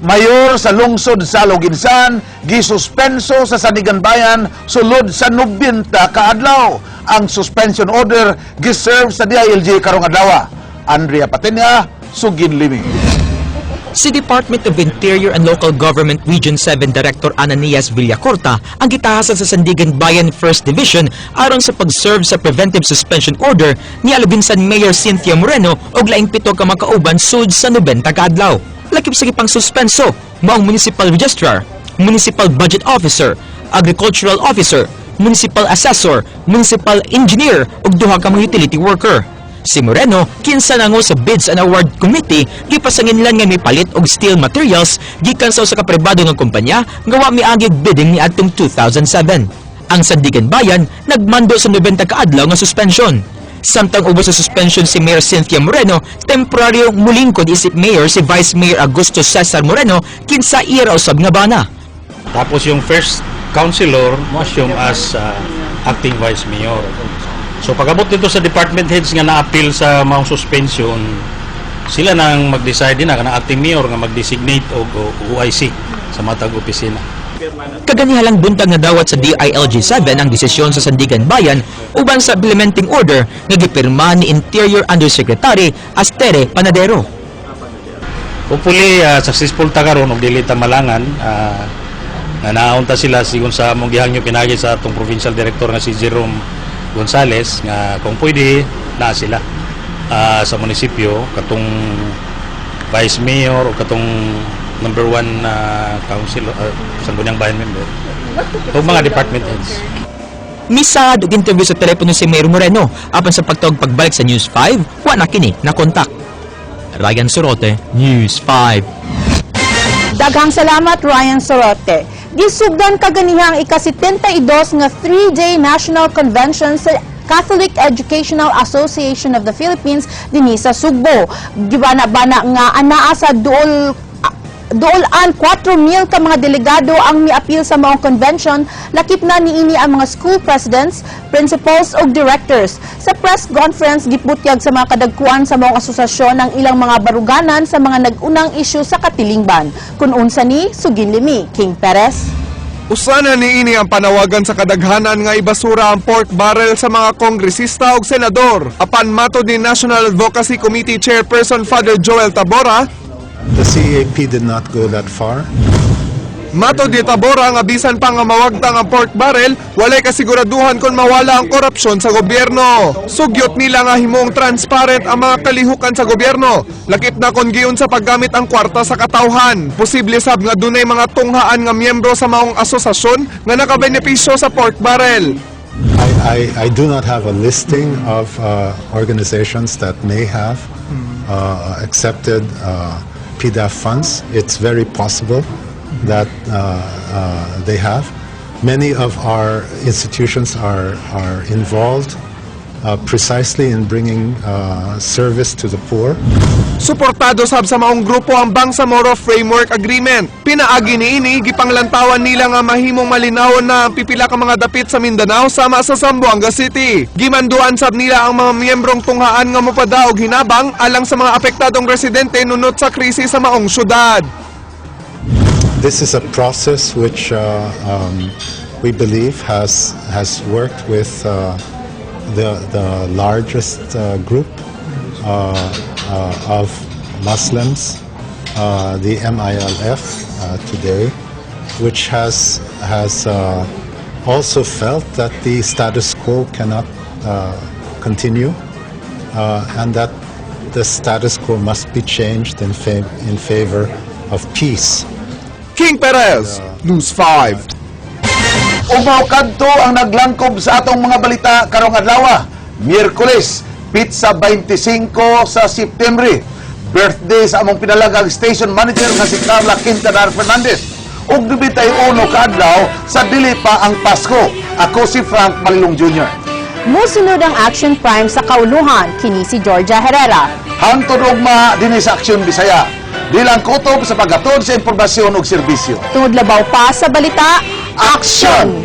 Mayor sa lungsod sa Aloguinsan gisuspenso sa Sandiganbayan sulod sa 90 ka adlaw. Ang suspension order giserve sa DILG karong adlaw. Andrea Patenya, Sugin Limi. Si Department of Interior and Local Government Region 7 Director Ananias Villacorta ang gitahasan sa Sandiganbayan First Division aron sa pag-serve sa preventive suspension order ni Aloguinsan Mayor Cynthia Moreno og laing pito ka makauban sud sa 90 ka adlaw. Lakip sa gipang suspenso mao ang Municipal Registrar, Municipal Budget Officer, Agricultural Officer, Municipal Assessor, Municipal Engineer ug duha ka mga utility worker. Si Moreno, kinsa nango sa Bids and Award Committee, gipasanginlan nga mipalit og steel materials gikan sa usa ka pribado nga kumpanya nga wa miagig bidding niadtong 2007. Ang Sandiganbayan nagmando sa 90 ka adlaw nga suspension. Samtang ubos sa suspension si Mayor Cynthia Moreno, temporaryong mulingkod isip mayor si Vice Mayor Augusto Cesar Moreno, kinsa iya usab nga bana. Tapos yung first councilor mo assume as acting vice mayor. So pag-abot dito sa department heads nga na-appeal sa maong suspension, sila nang mag-decide din na kanang acting mayor nga mag-designate og OIC sa matag opisina. Kaganihalang buntag na dawat sa DILG 7 ang desisyon sa Sandiganbayan uban sa implementing order nga gipirma ni Interior Undersecretary Astere Panadero. Hopefully successful ta karon og dili ta malangan nga naunta sila sigon sa among gihangyo pinagi sa atong provincial director nga si Jerome Gonzales nga kung pwede na sila sa munisipyo, katong vice mayor o katong number one na council, sangguniang bayan member o mga department heads. Misaad og interview sa telepono si Mayor Moreno apan sa pagtawag pagbalik sa News 5, wa na kini na kontak. Ryan Sorote, News 5. Daghang salamat, Ryan Sorote. Gisugdan kaganiha ang ika-72 nga 3-day National Convention sa Catholic Educational Association of the Philippines dinhi sa Sugbo. Gibana-bana nga anaa sa duol duolan 4,000 ka mga delegado ang miapil sa maong convention, lakip na niini ang mga school presidents, principals ug directors. Sa press conference, giputyag sa mga kadagkuan sa maong asosasyon ang ilang mga baruganan sa mga nag-unang isyu sa katilingban. Kung unsa ni, Sugin Limi, King Perez. Usana niini ang panawagan sa kadaghanan nga ibasura ang pork barrel sa mga kongresista ug senador. Apan matod ni National Advocacy Committee Chairperson Father Joel Tabora, The CEAP did not go that far. Matod ni Tabora nga bisan pa nga mawagtang ang pork barrel, walay kasiguraduhan kung mawala ang korupsyon sa gobyerno. Sugyot nila nga himong transparent ang mga kalihukan sa gobyerno. Lakip na kon giun sa paggamit ang kwarta sa katawhan. Posible sab nga dunay mga tunghaan nga miyembro sa maong asosasyon nga nakabenepisyo sa pork barrel. I do not have a listing of organizations that may have accepted PDAF funds. It's very possible that they have. Many of our institutions are involved precisely in bringing service to the poor. Suportado sab sa maong grupo ang Bangsamoro Framework Agreement. Pinaagi niini, gipanglantawan nila nga mahimong malinawon na ang pipila ka mga dapit sa Mindanao sama sa Zamboanga City. Gimanduan sab nila ang mga miyembrong tunghaan nga mopadaog hinabang alang sa mga apektadong residente nunot sa krisis sa maong syudad. This is a process which we believe has worked with the largest group of Muslims, the MILF today, which has also felt that the status quo cannot continue and that the status quo must be changed in favor of peace. King Perez, News 5. Ug mao kadto ang naglangkob sa atong mga balita karong adlaw, Miyerkules, petsa 25 sa Setyembre. Birthday sa among pinalanggang station manager nga si Carla Quintanar Fernandez. Ug 91 ka adlaw sa dili pa ang Pasko. Ako si Frank Malilong Jr. Musunod ang Action Prime sa kauluhan, kini si Georgia Herrera. Hangtod ugma dinhi sa Aksyon Bisaya. Di lang kutob sa paghatod sa impormasyon ug serbisyo. Tungod labaw pa sa balita, Aksyon!